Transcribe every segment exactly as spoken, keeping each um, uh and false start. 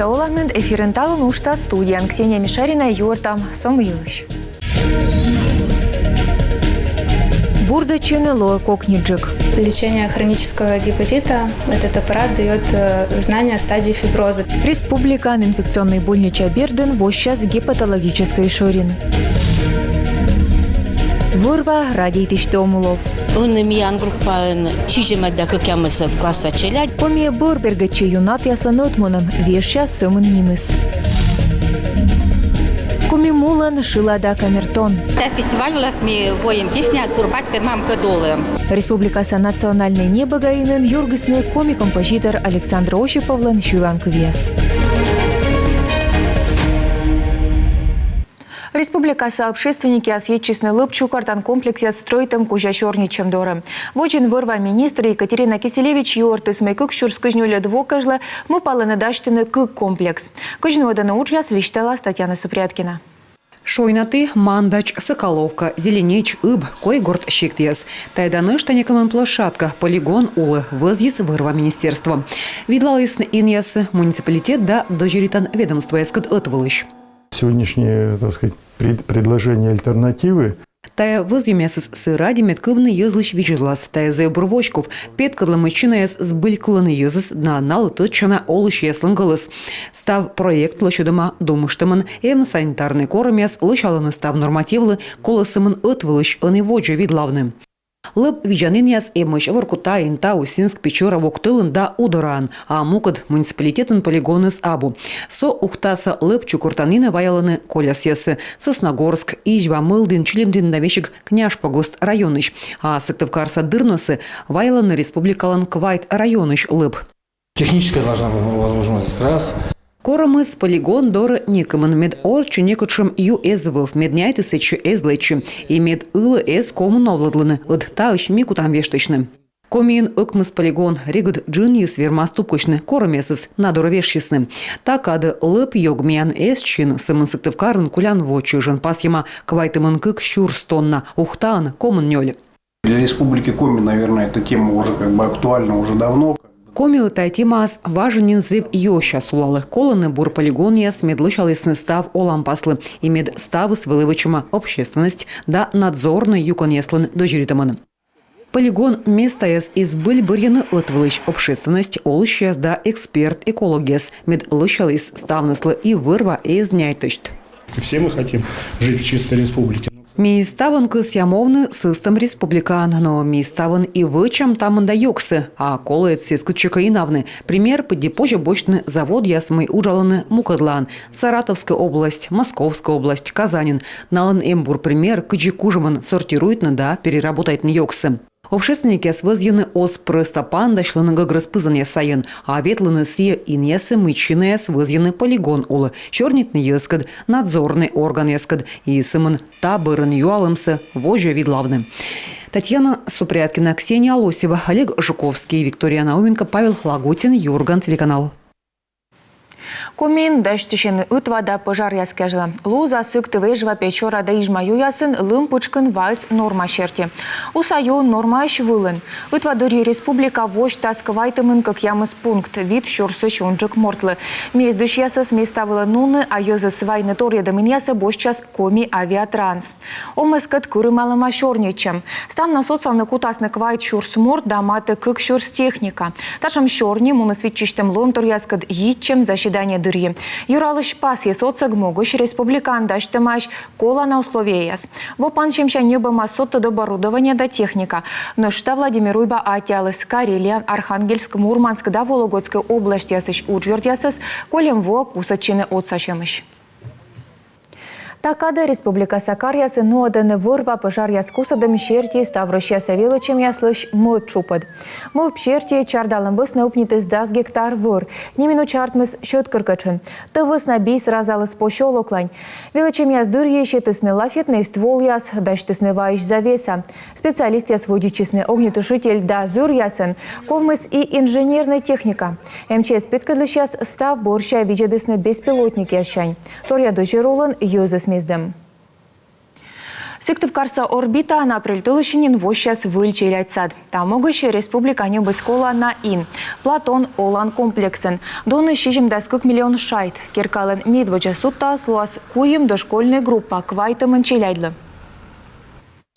Оланныд! Эфирын «Талун» уджтас, студияын Ксения Мишарина. Юӧртам со мый йылысь. Бурдӧдчыны лоӧ кокньыджык. Лечение хронического гепатита. Этот аппарат даёт, э, знания о стадии фиброза. Республикаын инфекционнӧй больнича бердын воссяс гепатологическӧй шӧрин. Вӧр-ва радейтысьтӧм улов. Ӧні миян группаын сизимӧд да кӧкъямысӧд класса челядь. Комиӧ бӧр бергӧдчӧ юннатъяслӧн ӧтмунӧм, вежсяс сӧмын нимыс. Коми мулӧн шылада камертон. Та фестиваль вылас ми воим песня «Тур батькӧд, мамкӧд олӧм». Республикаса национальнӧй небӧгаинын юргисны коми композитор Александр Осиповлӧн сьыланкывъяс. Республикаса общественникъяс йитчисны лӧп чукӧртан комплексъяс стрӧитӧм кузя сёрнитчӧм дорӧ. Водзын вӧр-ва министр Екатерина Киселевич юӧртіс, мый кык сюрс кызь нёльӧд во кежлӧ мӧвпалӧны дасьтыны кык комплекс. Кыдзи нуӧдӧны уджъяс, висьталас Татьяна Супряткина. Шойнаты, Мандач, Соколовка, Зеленеч, Ыб, Койгорт сиктъяс. Тайӧ да нӧшта некымын площадка, полигон улӧ, вӧзйис вӧр-ва министерство. Видлалісны инъяссӧ муниципалитет да дӧзьӧритан ведомствояскӧд ӧтвылысь. Сегодняшнее, так сказать, пред-, предложение альтернативы. Тайӧ вӧзйӧмъясыс сы ради, мед кывны йӧзлысь видзӧдлас. Тайӧ зэв бур воськов. Петкӧдлӧ, мый чинаяс збыль кылӧны йӧзӧс да налы тӧдчана олысьяслӧн гӧлӧс. Став проект лӧсьӧдӧма думыштӧмӧн, эм санитарнӧй корӧмъяс, лӧсялӧны став нормативлы, колӧ сӧмын ӧтвылысь, ӧні водзӧ видлавны. Лӧп видзанінъяс эмӧсь Воркутаын, Таусинск, Печора, Вуктылын да Удораын, а мукӧд муниципалитетын полигоныс абу. Со Ухтаса лӧп чукӧртанінӧ ваялӧны колясъясӧ. Сосногорск, Изьва, Мылдін, Чилимдін да весиг Княжпогост районысь. А Сыктывкарса дырносӧ ваялӧны республикалӧн квайт районысь лӧп. Техническая должна быть возможность, раз. Корӧмыс полигон дорӧ некымын, мед орччӧн некутшӧм ю эз вӧв, мед няйты сэтчӧ эз лэччы и мед ылӧ эз ковмы новлӧдлыны, ӧд таысь ми кутам вештысьны. Комиын ӧкмыс полигон. Регыд джынйыс вермас тупкысьны, корӧмъясыс на дорӧ вешйисны. Та кадӧ лӧп ёг миян эз чин, сӧмын Сыктывкарын кулян во чӧжӧн пасйӧма квайтымын кык сюрс тонна, Ухтаын — комын нёль. Для Республики Коми, наверное, эта тема уже как бы актуальна уже давно. Комилы тайӧ темаыс важӧн нин зэв ёся сулалӧ. Колӧны бур полигонъяс, мед лӧсялісны став оланпаслы и мед ставыс вӧлі вӧчӧма общественность да надзорнӧй юкӧнъяслӧн дӧзьӧритӧмӧн. Полигон местаяс и збыль бӧрйӧны ӧтвылысь: общественность, олысьяс да эксперт-экологъяс, мед лӧсяліс ставныслы и вӧр-ва эз няйтӧсьт. И все мы хотим жить в чистой республике. Ми ставӧн кӧсъям овны сӧстӧм республикаын, но ми ставӧн и вӧчам та мында ёгсӧ, а колӧ ӧд сійӧс кытчӧкӧ инавны. Пример пыдди позьӧ босьтны заводъяс, мый уджалӧны мукӧдлаын: Саратовскӧй область, Московскӧй область, Казаньын. Налӧн эм бур пример, кыдзи кужӧмӧн сортируйтны да переработайтны ёгсӧ. Общественникъяс вӧзйӧны оз прӧста паныдасьлыны гӧгрӧс пызанъяс сайын, а ветлыны сійӧ инъясӧ, мый чинаяс вӧзйӧны полигон улӧ, сёрнитны йӧзкӧд, надзорнӧй органъяскӧд и сӧмын та бӧрын юалӧмсӧ водзӧ видлавны. Татьяна Супряткина, Ксения Лосева, Олег Жуковский, Виктория Науменко, Павел Лагутин, «Юрган» телеканал. Комиын дасьтысьӧны ытва да пӧжаръяс кежлӧ. Луза, Сыктыв, Эжва, Печора да Изьва юясын лым пытшкын ваыс норма серти. Уса юын нормаысь вылын. Ытва дырйи республика восьтас квайтымын кӧкъямыс пункт, вит сюрсысь унджык мортлы. Мездысьясӧс места вылӧ нуны, а йӧзӧс вайны торйӧдӧм инъясӧ босьтчас «Коми Авиатранс». Овмӧскӧд кырымалӧма сёрнитчӧм. Ставнас отсавны кутасны квайт сюрс морт да матӧ кык сюрс техника. Татшӧм сёрни муніс виччысьтӧм лоӧмторъяскӧд йитчӧм заседание дырйи. Юралысь пасйис отсӧг могысь республикаын дасьтӧмаӧсь колана условиеяс. Во пансьӧмся ньӧбӧма содтӧд оборудование да техника. Нӧшта Владимир Уйба атяліс Карелия, Архангельск, Мурманск да Вологодскӧй обласьтъясысь уджъёртъясӧс кольӧм воӧ кусӧдчыны отсасьӧмысь. Та кадӧ республикаса каръясын нуӧдӧны вӧр-ва пӧжаръяс кусӧдӧм серти ставроссияса велӧдчӧмъяслысь мӧд тшупӧд. Мӧвп серти, чардалӧм вӧсна ӧпнитіс дас гектар вӧр. Неминуча артмис Сьӧдкыркӧтшын. Тӧв вӧсна бис разаліс посёлоклань. Велӧдчӧмъяс дырйи сетісны лафетнӧй стволъяс, дасьтісны ваысь завеса. Специалистъяс вӧдитчисны огнетушитель да зыръясӧн. Ковмис и инженернӧй техника. МЧС петкӧдлысьяс став бӧрся видзӧдісны беспилотникъяссянь. Торъя дӧзьӧр улын йӧзӧс мездӧм. Сыктывкарса «Орбитаын» апрель тӧлысьын нин воссяс выль челядь сад. Та могысь республикаын ньӧбис колана ин «Платон» олан комплексӧн. Донысь сизимдас кык миллион шайт. Керкалӧн медводдза судтаас лоас куим дошкольнӧй группа квайтымын челядьлы.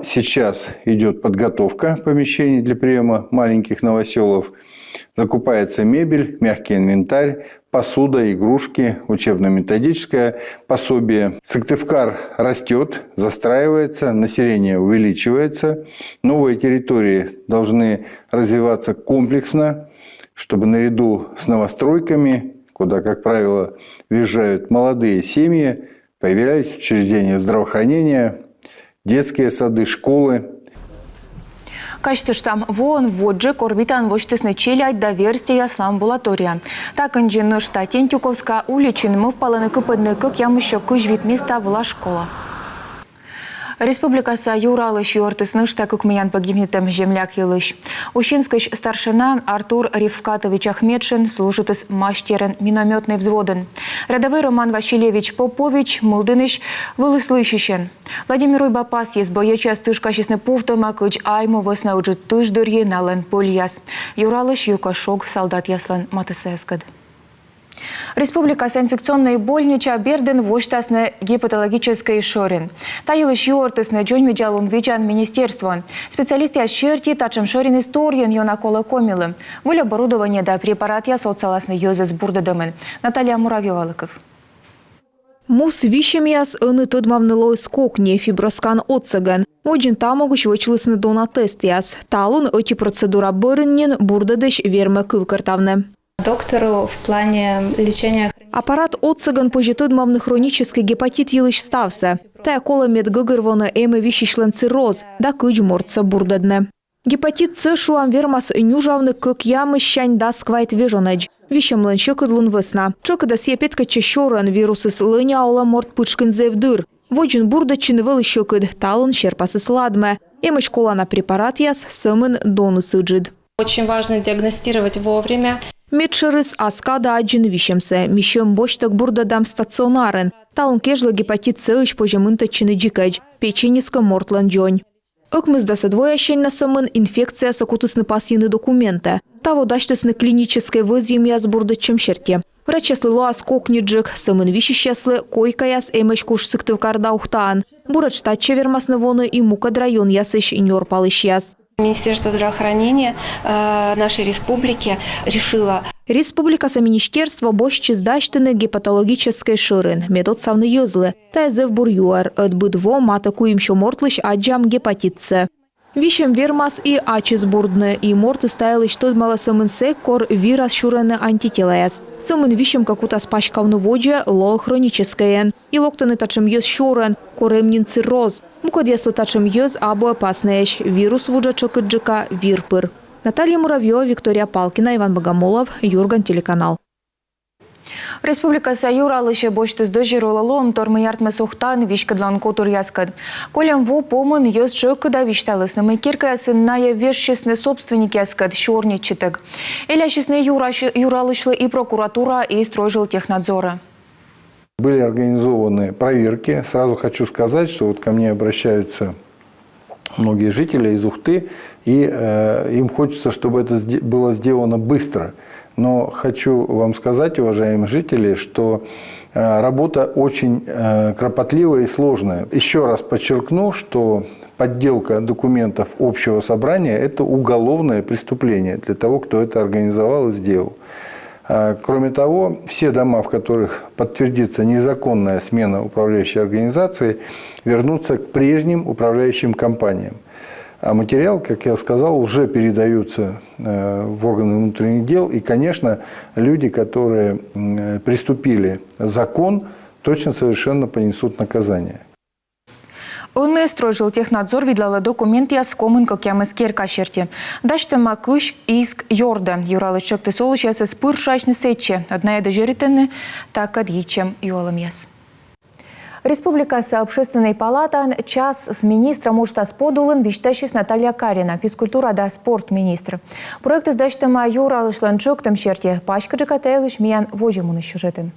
Сейчас идет подготовка помещений для приема маленьких новоселов. Закупается мебель, мягкий инвентарь, посуда, игрушки, учебно-методическое пособие. Сыктывкар растет, застраивается, население увеличивается. Новые территории должны развиваться комплексно, чтобы наряду с новостройками, куда, как правило, въезжают молодые семьи, появлялись учреждения здравоохранения, детские сады, школы. Казьтыштам, воӧн водзджык «Орбитаын» восьтісны челядь да верстьӧяслы амбулатория. Та кындзи нӧшта Тентюковская уличын мӧвпалӧны кыпӧдны кӧкъямыссё кызь вит места вылас школа. Республикаса юралысь юӧртіс нӧшта кык миян погибнитӧм земляк йылысь. Усинскысь старшина Артур Рифкатович Ахметшин служитіс мастерӧн миномётнӧй взводын. Рядовӧй Роман Васильевич Попович Мылдінысь вӧліс лыйсьысьӧн. Владимир Уйба пасйис: боечьяс тышкасисны повтӧма, кыдз Айму вӧсна Ыджыд тыш дырйи налӧн пӧльяс. Юралысь юкӧ шог салдатъяслӧн матыссаяскӧд. Республикаса инфекционнӧй больнича бердын восьтасны гепатологическӧй шӧрин. Та йылысь юӧртісны дзоньвидзалун видзан министерствоын. Специалистъяс серти, татшӧм шӧрин историйын ёна колӧ Комилы. Выль оборудование да препаратъяс отсаласны йӧзӧс бурдӧдӧмын. Наталья Муравьёвалы кыв. МУС висьӧмъяс ӧні тӧдмавны лоис кокни фиброскан отсӧгӧн. Водзын та могысь вӧчлісны дона тестъяс. Талун ӧти процедура бӧрын нин бурдӧдысь вермӧ кывкӧртавны. Доктору в плане лечения. Аппарат отсӧгӧн позьӧ тӧдмавны хроническӧй гепатит йылысь ставсӧ. Тайӧ колӧ, мед гӧгӧрвоны, эм-ӧ висьысьлӧн цирроз да кыдз мортсӧ бурдӧдны. Гепатит С, шуам, вермас нюжавны кӧкъямыссянь дас квайт вежонӧдз висьӧмлӧн сьӧкыдлун вӧсна. Тшӧкыда сійӧ петкӧдчӧ сёрӧн, вирусыс лӧня олӧ морт пытшкын зэв дыр. Водзын бурдӧдчыны вӧлі сьӧкыд, талун серпасыс ладмӧ. Эмӧсь колана препаратъяс, сӧмын доныс ыджыд. Очень важно диагностировать вовремя. Медшӧрыс — ас кадӧ аддзыны висьӧмсӧ. Ми сьӧм босьттӧг бурдӧдам стационарын. Талун кежлӧ гепатит С-ысь позьӧ мынтӧдчыны дзикӧдз, печеньыс кӧ мортлӧн дзонь. Ӧкмысдасӧд вояссянь на сӧмын инфекциясӧ кутісны пасйыны документӧ. Таво дасьтісны клиническӧй вӧзйӧмъяс бурдӧдчӧм серти. Врачьяслы лоас кокниджык, сӧмын висьысьяслы койкаяс эмӧсь куш Сыктывкар да Ухтаын. Буретш татчӧ вермасны воны и мукӧд районъясысь нёрпалысьяс. Министерство здравоохранения э, нашей республики решило. Республикаса министерство босьтчис дасьтыны гепатологическӧй шӧрин, мед отсавны йӧзлы. Тайӧ зэв бур юӧр. Ӧд быд во матӧ куимсё мортлысь аддзам гепатит С. Висьӧм вермас и ачыс бурдны, и мортыс та йылысь тӧдмалӧ сӧмын сэк, кор вирас сюрӧны антителаяс. Сӧмын висьӧм кӧ кутас паськавны водзӧ, лоӧ хроническӧйӧн. И локтӧны татшӧм йӧз сёрӧн, кор эм нин цирроз. Мукӧдъяслы татшӧм йӧз абу опаснӧйӧсь, вирус вуджӧ тшӧкыдджыка вир пыр. Наталья Муравьёва, Виктория Палкина, Иван Богомолов, Юрган телеканал. Республикаса юралысьӧ босьтіс дӧзьӧр улӧ лоӧмтор, мый артмис Ухтаын веськӧдлан котыръяскӧд. Кольӧм во помын йӧз тшӧкыда висьталісны, мый керкаясын найӧ вежсисны собственникъяскӧд сёрнитчытӧг. Элясисны юрась-, юралысьлы и прокуратура, и Стройжилтехнадзорӧ. Были организованы проверки. Сразу хочу сказать, что вот ко мне обращаются многие жители из Ухты, и э, им хочется, чтобы это сде- было сделано быстро. Но хочу вам сказать, уважаемые жители, что э, работа очень э, кропотливая и сложная. Еще раз подчеркну, что подделка документов общего собрания — это уголовное преступление для того, кто это организовал и сделал. А, кроме того, все дома, в которых подтвердится незаконная смена управляющей организации, вернутся к прежним управляющим компаниям. А материал, как я сказал, уже передаются э, в органы внутренних дел. И, конечно, люди, которые м, приступили закон, точно совершенно понесут наказание. Ӧні Стройжилтехнадзор видлалӧ документъяс комын кӧкъямыс керка серти. Дасьтӧма кызь иск ёрдӧ. Юралысь тшӧктіс олысьясӧс пыр шыасьны сэтчӧ. Ӧд найӧ дӧзьӧритӧны такӧд йитчӧм юалӧмъяс. Республикаса Общественнӧй палатаын час с министром уджтас подулын висьтасис Наталья Карина, физкультура да спорт министр. Проектыс дасьтӧма юралысьлӧн тшӧктӧм серти. Паськыдджыка та йылысь миян водзӧ мунысь сюжетын.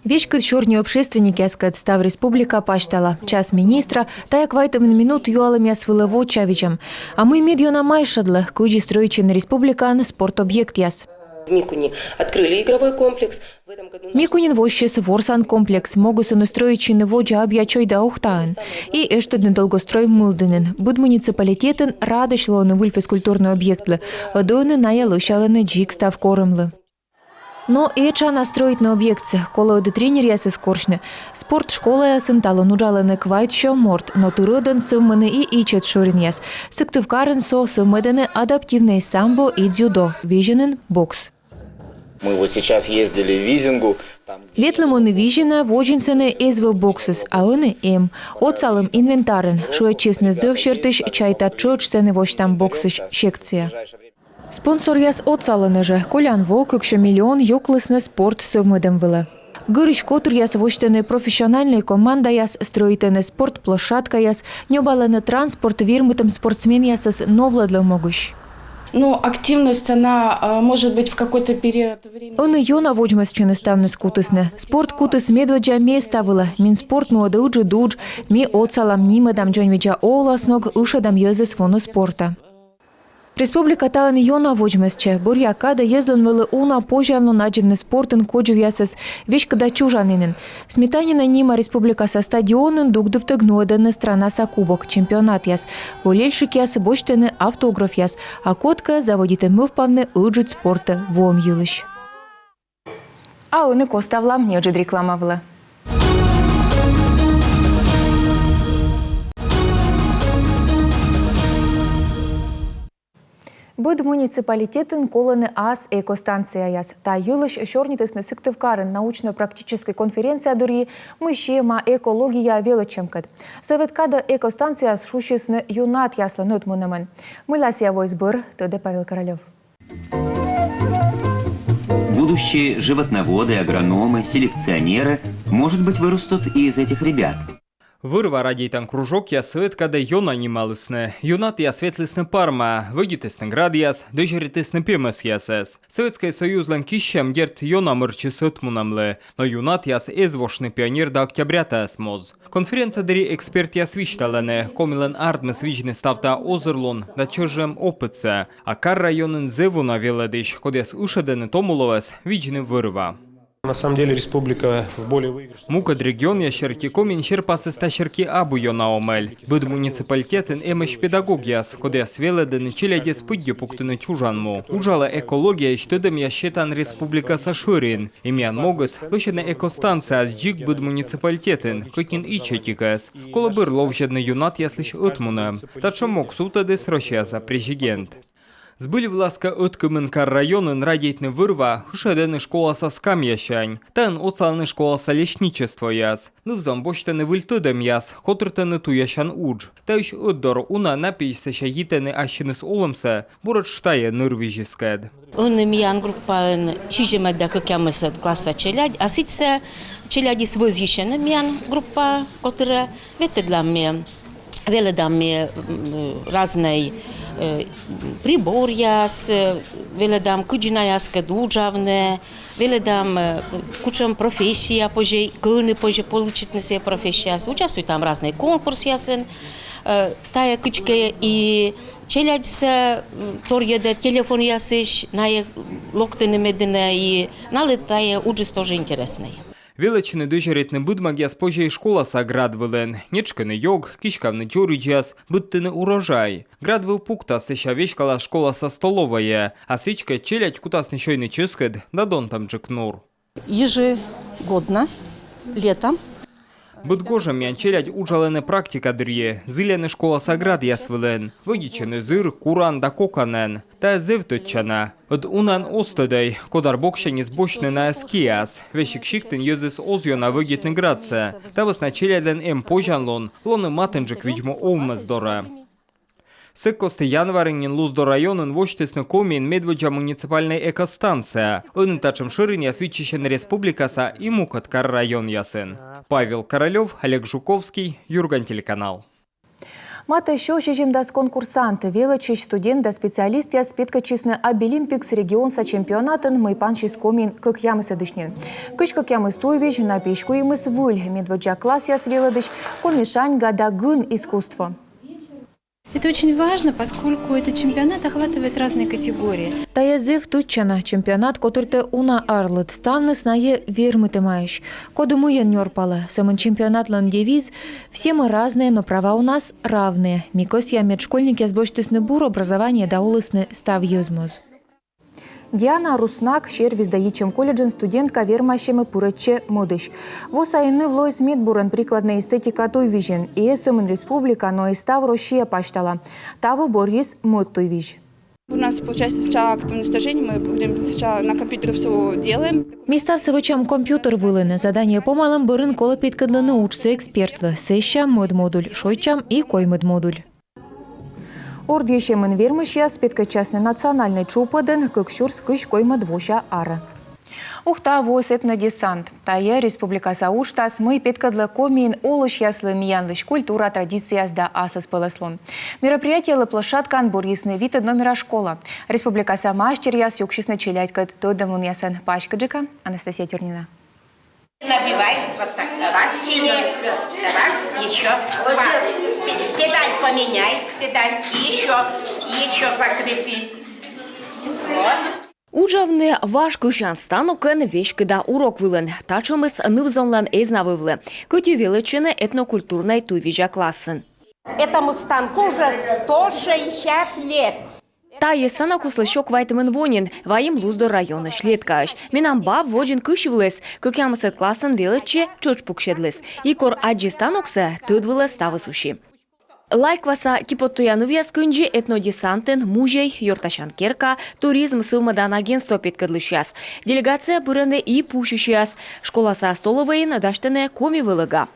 Веськыд сёрни общественникъяскӧд став республика пасьтала. Час министра — тайӧ квайтымын минут юалӧмъяс вылӧ вочавидзӧм. А мый медъёна майшӧдлӧ, кыдзи стрӧитчыны республикаын спорт объектъяс? В Микуне открыли игровой комплекс. В этом году Микунын воссис ворсан комплекс, могыс ӧні стрӧитчыны Водзӧ Абъячойда Ухтаын. И Эштӧдны Долгострой Мылдінын. Быд муниципалитетын радӧсь лоӧны выль физкультурнӧй объектлы. Ӧд ӧні найӧ лӧсялӧны дзик став корӧмлы. Но этша на стрӧитны объектсӧ. Колӧ ӧд и тренеръясӧс корсьны. Спорт школаясын талун уджалӧны квайтсё морт, но тыр ӧдӧн сӧвмӧны и ичӧт шӧринъяс. Сыктывкарын со сӧвмӧдӧны адаптивнӧй самбо и дзюдо, Визинын — бокс. Мы вот сейчас ездили в Визингу. Там... Ветлім ӧні Визинӧ, водзын сэні эз вӧв боксыс, а ӧні эм. Отсалім инвентарын. Шыӧдчисны зэв сертысь, чайта, тшӧтш сэні восьтам боксысь секция. Спонсоръяс отсалӧны жӧ. Колян во кыксё миллион юклісны спорт сӧвмӧдӧм вылӧ. Гырысь котыръяс восьтӧны профессиональнӧй командаяс, стрӧитӧны спорт площадкаяс, ньӧбалӧны транспорт вирмытӧм спортсменъясӧс новлӧдлӧм могысь. Ну, активность, она а, может быть в какой-то период времени. Ӧні ёна водзмӧстчыны ставныс кутісны. Спорт кутіс медводдза места вылӧ. Мин спорт нуӧдӧ ыджыд удж, ми отсалам, нимӧдам дзоньвидза оласног, ышӧдам йӧзӧс воны спортӧ. Республика таын ёна водзмӧстчӧ. Бӧръя кадӧ йӧзлӧн вӧлі уна позянлун аддзывны спортын кодзувъясӧс веськыда чужанінын. Сметанина нима республикаса стадионын дугдывтӧг нуӧдӧны странаса кубок, чемпионатъяс. Болельщикъяс босьтӧны автографъяс, а кодкӧ заводитӧ мӧвпавны ыджыд спортӧ воӧм йылысь. А ӧні коставлам неыджыд реклама вылӧ. Быд муниципалитетын колӧны ас экостанцияяс. Та йылысь сёрнитісны Сыктывкарын научно-практическӧй конференция дырйи, мый сиӧма экология велӧдчӧмкӧд. Сӧвет кадӧ экостанцияяс шусисны юннатъяслӧн ӧтмунӧмӧн. Мыйла сійӧ воис бӧр, тӧдӧ Павел Королёв. Будущие животноводы, агрономы, селекционеры, может быть, вырастут и из этих ребят. Вӧр-ва радейтан кружокъяс сӧвет кадӧ ёна нималісны. Юннатъяс ветлісны пармаӧ, вӧдитісны градъяс, дӧзьӧритісны пемӧсъясӧс. Сӧветскӧй Союзлӧн киссьӧм, дерт, ёна мӧрччис ӧтмунӧмлы, но юннатъяс эз вошны пионер да октябрятаяс моз. Конференция дырйи экспертъяс висьталӧны, Комилӧн артмис видзны став та озырлун да чӧжӧм опытсӧ. А кар-районын зэв уна велӧдысь, кодъяс ышӧдӧны том уловӧс видзны вӧр-ва. На самом деле республика в более выигрышном... Мукӧд регионъяс серти Комиын серпасыс та серти абу ёна омӧль. Быд муниципалитетын эмӧсь педагогъяс, кодъяс велӧдӧны челядьӧс пыдди пуктыны чужан му. Уджалӧ экологияысь тӧдӧмъяс сетан республикаса шӧрин. И миян могыс — лӧсьӧдны экостанцияяс дзик быд муниципалитетын, кӧть нин ичӧтикӧс. Колӧ бӧр ловзьӧдны юннатъяслысь ӧтмунӧм. Татшӧм мог сувтӧдіс Россияса президент. Збыль вылас кӧ, ӧткымын кар-районын радейтны вӧр-ва ышӧдӧны школаса скамьясянь. Таын отсалӧны школаса лесничествояс. Ныв-зон босьтӧны выль тӧдӧмъяс, котыртӧны туясян удж. Таысь ӧтдор уна на пиысь сэсся йитӧны ассьыныс олӧмсӧ буретш тайӧ нырвизьыскӧд. Ӧні миян группаын сизимӧд да кӧкъямысӧд класса челядь, а сідзсӧ челядьыс вӧзйысьӧны миян группа котырӧ. Ветлӧдлам ми, велӧдам ми разнӧй приборъяс, велӧдам, кыдзи наяскӧд уджавны, велӧдам, кутшӧм профессия позьӧ, кӧні позьӧ получитны сійӧ профессияыс, участвуйтам разнӧй конкурсъясын. Тайӧ кыдзкӧ и челядьсӧ торйӧдӧ телефонъясысь, найӧ локтӧны медым, и налы тайӧ уджыс тоже интереснӧй. Велӧдчыны, дӧзьӧритны быдмӧгъяс позьӧ и школаса град вылын. Нетшкыны ёг, киськавны дзоридзьяс, быдтыны урожай. Град выв пуктас, сэсся веськалас школаса столовӧйӧ. А сідзкӧ, челядь кутасны сёйны чӧскыд да донтӧмджык нур. Ежегодно летом. Быд гожӧм миян челядь уджалӧны практика дырйи, зільӧны школаса градъяс вылын. Вӧдитчӧны зыр, куран да коканӧн. Тайӧ зэв тӧдчана. Ӧд унаӧн оз тӧдӧй, кодар боксяньыс босьтны найӧс киас. Весиг сиктын йӧзыс оз ёна вӧдитны градсӧ. Та вӧсна челядьлӧн эм позянлун лоны матынджык видз-му овмӧс дорӧ. Сэк кості январын нин Луздор районын восьтісны Комиын медводдза муниципальнӧй экостанция. Ӧні татшӧм шӧринъяс виччысьӧны республикаса и мукӧд кар-районъясын. Павел Королёв, Олег Жуковский, Юрган телеканал. Матӧ сё сизимдас конкурсант, велӧдчысь, студент да специалистъяс петкӧдчисны «Абилимпикс» регионса чемпионатын, мый пансис Комиын кӧкъямысӧдысь нин. Кызь кӧкъямыс туйвизь, на пиысь куимыс выль, медводдза классъяс велӧдысь, коми шаньга да гын искусство. Это очень важно, поскольку этот чемпионат охватывает разные категории. Тайӧ зэв тӧдчана, чемпионат котыртӧ уна арлыд, ставныс найӧ вермытӧмаӧсь. Коді мыйӧн нёрпалӧ, сӧмын чемпионатлӧн девиз: «Все мы разные, но права у нас равные». Ми кӧсъям, мед школьникъяс босьтісны бур образование да олісны став йӧз моз. Диана Руснак сервис да йитчӧм колледжын студентка вермасьӧмӧ пырӧдчӧ мӧдысь. Во сайын ныв лоис медбурӧн прикладнӧй эстетика туйвизьӧн, и эз сӧмын республика, но и став Россия пасьтала. Таво бӧрйис мӧд туйвизь. У нас, получается, сначала актовое сложение, мы будем сначала на компьютере все делаем. Ми ставсӧ вӧчам компьютер вылын. Задание помалӧм бӧрын колӧ петкӧдлыны уджсӧ экспертлы. Сэсся мӧд модуль, шойччам и коймӧд модуль. Ордйысьӧмын вермысьяс петкӧдчасны национальнӧй тшупӧдын кык сюрс кызь коймӧд вося арӧ. Ухтаӧ воис этнодесант. Тайӧ республикаса уджтас, мый петкӧдлӧ Комиын олысьяслы миянлысь культура, традицияс да асӧспӧлӧслун. Мероприятиелы площадкаын бӧрйисны витӧд номера школа. Республикаса мастеръяс юксисны челядькӧд тӧдӧмлунъясӧн. Паськыдджыка Анастасия Тюрнина. Набивай вот так. Раз, сильнее. Раз, еще. Два. Педаль поменяй. Педаль. И еще. И еще закрепи. Вот. Уджавны важ кысян станокӧн веськыда урок вылын. Татшӧмыс ныв-зонлӧн эз на вӧвлы. Кӧть и велӧдчӧны этнокультурнӧй туйвизя классын. Этому станку уже сто шестьдесят лет. Тайӧ станокыслы сё квайтымын во нин. Вайим Луздор районысь, Леткаысь. Менам баб водзын кысь вылыс, кӧкъямысӧд классын велӧдчӧ, тшӧтш пуксьӧдліс. И кор аддзи станоксӧ, тӧд вылӧ ставыс уси. Лайкваса киподтуя нывъяс кындзи этнодесантын музей, ёртасян керка, туризм сӧвмӧдан агентство петкӧдлысьяс. Делегацияӧ пырӧны и пусьысьяс. Школаса столӧвӧйын дасьтӧны коми вӧлӧга.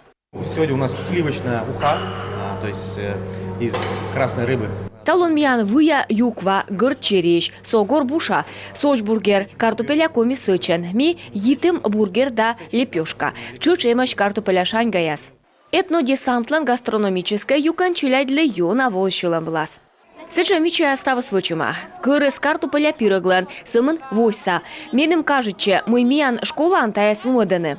Сегодня у нас сливочная уха, а, то есть э, из красной рыбы. Талун миян выя юква, гӧрд чериысь, со горбуша, сочбургер, картупеля коми сӧчӧн, ми йитім бургер да лепёшка, тшӧтш эмӧсь картупеля шаньгаяс. Этнодесантлӧн гастрономическӧй юкӧн челядьлы ёна воис сьӧлӧм вылас. Сэтшӧм мича ставыс вӧчӧма. Кӧрыс картупеля пирӧглӧн, сӧмын восьса. Меным кажитчӧ, мый миян школаын тайӧс нуӧдӧны.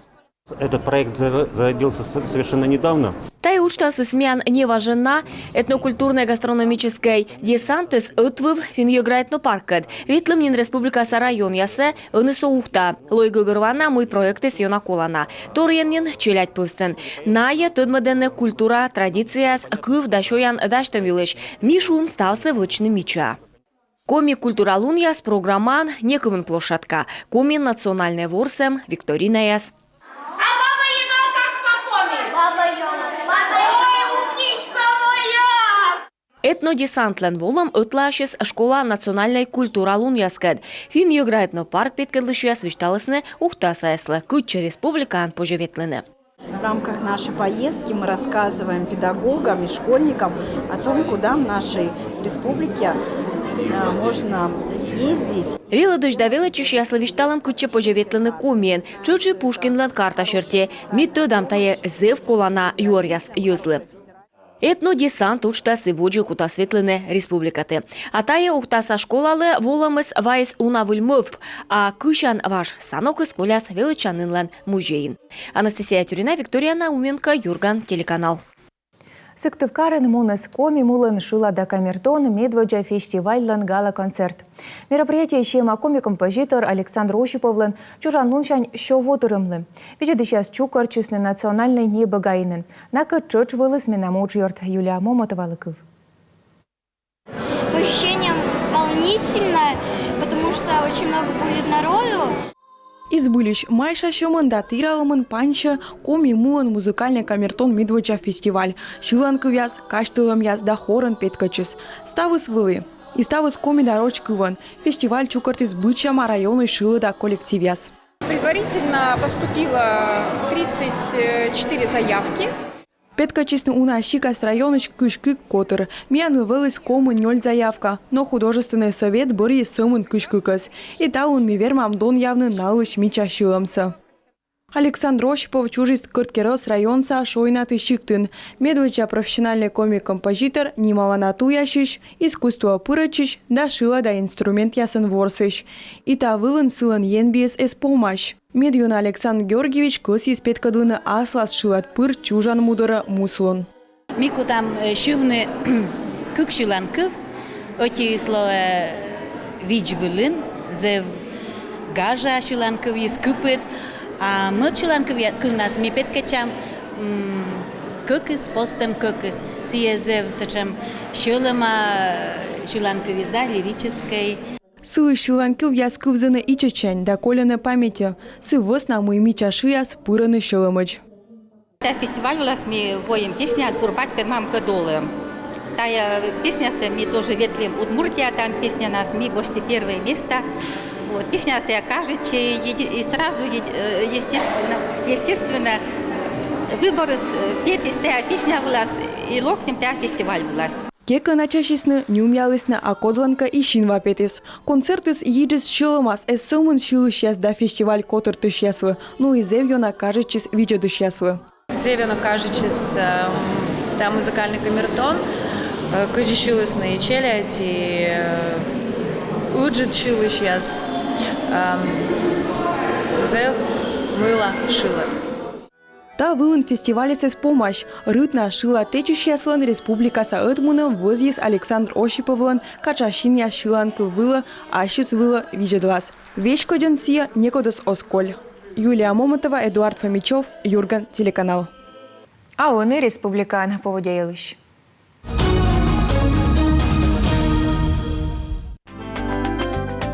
Этот проект заро- зародился с- совершенно недавно. Тайӧ уджтасыс миян неважӧн на. Этнокультурнӧй гастрономическӧй десантыс ӧтвыв финн-йӧгра этнопарккӧд. Ветлім нин республикаса районъясӧ, ӧні со Ухтаӧ. Лои гӧгӧрвоана, мый проектыс ёна колана. Торйӧн нин челядь пӧвстын. Найӧ тӧдмӧдӧны культура, традицияс, кыв да сёян дасьтӧм йылысь. Ми шуим ставсӧ вӧчны мича. Коми культуралунъяс программаын некымын площадка: коми национальнӧй ворсӧм, викторинаяс. А баба Яга как по-коми? Баба Яга. Ой, умничка моя! Этнодесантлӧн волӧм ӧтлаасис школа национальнӧй культуралунъяскӧд. Финн-йӧгра этнопарк петкӧдлысьяс висьталісны ухтасаяслы, кытчӧ республикаын позьӧ ветлыны. В рамках нашей поездки мы рассказываем педагогам и школьникам о том, куда в нашей республике э, можно съездить. Велӧдысь да велӧдчысьяслы висьталам, кытчӧ позьӧ ветлыны Комиын. Тшӧтш и Пушкинлӧн карта серти. Ми тӧдам, тайӧ зэв колана юӧръяс йӧзлы. Этнодесант уджтас и водзӧ кутас ветлыны республикаті. А тайӧ ухтаса школалы волӧмыс вайис уна выль мӧвп, а кысян важ станокыс коляс велӧдчанінлӧн музейын. Анастасия Тюрина, Виктория Науменко, «Юрган» телеканал. Сыктывкарын муніс «Коми мулӧн шылада камертон» медводдза фестивальлӧн гала-концерт. Мероприятие сиӧма коми композитор Александр Осиповлӧн чужан лунсянь сё во тырӧмлы. Видзӧдысьяс чукӧртчисны национальнӧй небӧгаинын. Накӧд тшӧтш вӧліс менам уджъёрт. Юлия Момотовалы кыв. По ощущениям волнительно, потому что очень много будет народу. И збыльысь, майшасьӧмӧн да тіралӧмӧн пансьӧ «Коми мулӧн музыкальнӧй камертон» медводдза фестиваль. Сьыланкывъяс, казьтылӧмъяс да хорӧн петкӧдчис. Ставыс вӧлі. И ставыс коми да роч кывӧн. Фестиваль чукӧртіс быдсяма районысь шылада коллективъяс. Предварительно поступило тридцать четыре заявки. Петкӧдчисны уна сикас районысь кызь кык котыр. Миянлы вӧліс комын нёль заявка, но художественнӧй сӧвет бӧрйис сӧмын кызь кыкӧс. И талун ми вермам донъявны налысь мича сьылӧмсӧ. Александр Осипов чужис Кӧрткерӧс районса Шойнаты сиктын. Медводдза профессиональнӧй коми композитор, нималана туясьысь, искусствоӧ пырӧдчысь да шылада инструментъясӧн ворсысь. И та вылын сылӧн енбиыс эз помась. Медъёна Александр Георгиевич кӧсйис петкӧдлыны аслас шылад пыр чужан мудорӧ муслун. Ми кутам, э, сьывны кык сьыланкыв, ӧтиыс лоӧ, э, видз вылын, зэв гажа сьыланкывйыс, кыпыд, а мӧд сьыланкывъя-, кывнас ми петкӧдчам, м, кӧкыс, постӧм кӧкыс. Сійӧ зэв сэтшӧм сьӧлӧма, э, сьыланкывйыс, да, лирическӧй. Сылысь сьыланкывъяс кывзӧны ичӧтсянь да кольӧны паметьӧ. Сы вӧсна мый мича шыяс пырӧны сьӧлӧмӧдз. Тайӧ фестиваль вылас ми воим песня «Бур батькӧд, мамкӧд олӧм». Тайӧ песнясӧ ми тоже ветлім Удмуртияӧ, тан песнянас ми босьті первое место. Вот. Песнянас тайӧ кажитчӧ, еди-, и сразу, еди-, э, естественно, естественно, выборыс, э, петіс тайӧ песня вылас, и локтім тайӧ фестиваль вылас. Кекӧначасисны, нюмъялісны, а кодлӧнкӧ и синва петіс. Концертыс йиджис сьӧлӧмас эз сӧмын сьылысьяс да фестиваль котыртысьяслы, но и зэв ёна кажитчис видзӧдысьяслы. Зэв ёна кажитчис, эм, тайӧ музыкальнӧй камертон, э, кыдзи сьылісны и челядь, и, э, ыджыд сьылысьяс, эм, зэв мыла шылад. Та вылын фестивальыс эз помась. Рытнас шылад тэчысьяслӧн республикаса ӧтмунӧм вӧзйис Александр Осиповлӧн «Катшасинъяс» сьыланкыв вылӧ ассьыс вылӧ видзӧдлас. Веськодьӧн сійӧ некодӧс оз коль. Юлия Момотова, Эдуард Фомичёв, «Юрган» телеканал. А ӧні республикаын поводдя йылысь.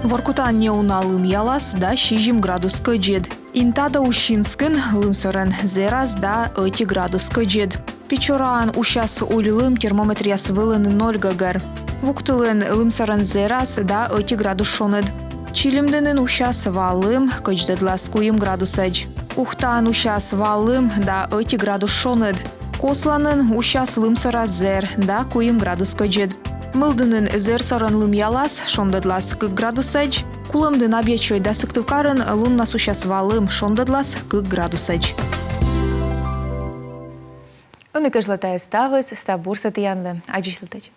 Воркутаын неуна лымъялас да сизим градус кӧдзыд. Интада, Усинскын лымсӧрӧн зэрас да ӧти градус кӧдзыд. Печораын усяс уль лым, термометръяс вылын ноль гӧгӧр. Вуктылын лымсӧрӧн зэрас да ӧти градус шоныд. Чилимдінын усяс ва лым, кӧдздӧдлас куим градусӧдз. Ухтаын усяс ва лым да ӧти градус шоныд. Косланын усяс лымсӧрас зэр да куим градус кӧдзыд. Мылдінын зэрсӧрӧн лымъялас, шондӧдлас кык градусӧдз. Кулӧмдін, Абъячой да Сыктывкарын луннас усяс ва лым, шондӧдлас кык градусӧдз. Ӧні кежлӧ тайӧ ставыс, став бурсӧ тіянлы. Аддзысьлытӧдз.